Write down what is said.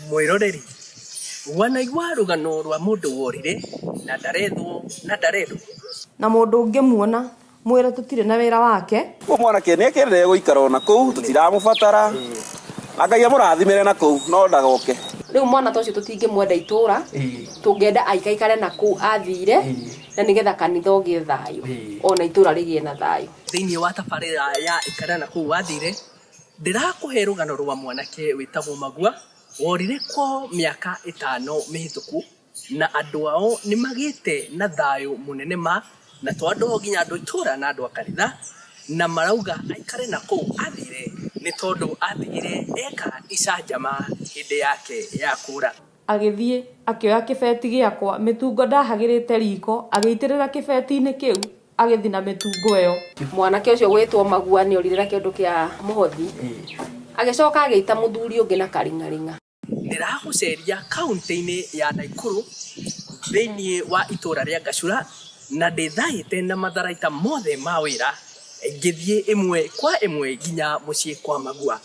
Mwĩroreri, wanaigua rũgano rwa mũndũ worire na ndarethwo na ndarendwo? Na mũndũ ũngĩmuona, mwĩre tũtirĩ na wĩra wake. Ũguo mwanake nĩ akĩendelee gũikara o na kũu, tũtiramũbatara, na Ngai amũrathimĩre na kũu, no ndagoke. Rĩu mwana ta ũcio tũtingĩmwenda itũra, tũngĩenda aikaikare na kũu athire, na nĩgetha kanitha ũgĩe thayũ, ona itũra rĩgĩe na thayũ. Thĩinĩ wa tabarĩra ya Ikara na Kũu Wathire, Ndĩrakũhe rũgano rwa mwanake wĩtagwo Magua, worire kwao mĩaka ĩtano mĩhĩtũku, na andũ ao nĩmagĩte na thayũ mũnene ma, na to andũ ao nginya andũ a itũra na andũ a kanitha, na marauga aikare na kũu athire nĩ tondũ atigire eka icanjama hĩndĩ yake ya kũra. Agĩthiĩ, akĩoya kĩbeti gĩakwa, mĩtungo ndahagĩrĩte riiko, agĩitĩrĩra kĩbeti-inĩ kĩu, agĩthiĩ na mĩtungo ĩyo. Mwanake ũcio ũgwĩtwo Magua nĩ orire na kĩondo kĩa mũhothi, agĩcoka agĩita mũthuri ũngĩ na karing'aring'a. Ndĩragũceria kauntĩ-inĩ ya Naikuru thĩinĩ wa itũra rĩa Ngacura na ndĩthaĩte na matharaita mothe ma wĩra ngĩthiĩ ĩmwe kwa ĩmwe nginya mũciĩ kwa Magua.